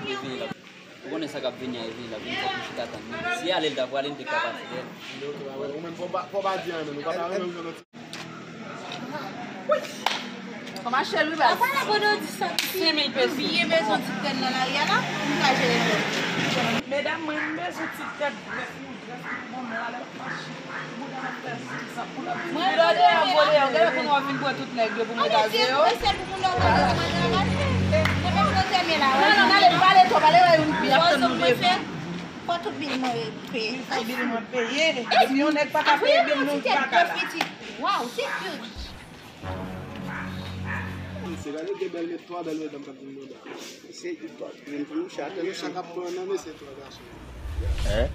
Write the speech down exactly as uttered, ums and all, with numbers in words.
Reveye l ap, ou konnen sa k ap vini a, reveye l ap vini, fòk nou chita tann li. Si ale l ta prale, nou te ka pati dèyè l. Ou menm fò pa, fò pa di anyen, men nou pa ta renmen w jwenn yon ti. Kòman chèl wi baz? Apa la bodo di santi. Senk mil peso. Biye bezwen ti tèn nan lari a la, m ka jere l. Medam, mwen m bezwen ti tèt. Mwen deyò, mwen deyò, gade pou nou vin pran tout nèg yo pou mwen gaze yo. Non, non, ale, pale twòp, ale wè yon pi ap tann nou devan. Fò tout bil mwen peye. Fò bil mwen peye. Depi yon nèg pa ka peye bil nou pa ka la. Waw, se cute. Se gade de bèl met twa bèl medam k ap vin manda. Se yon fanmi chat. Yon chat k ap pran nan mesye twa gason. Hein?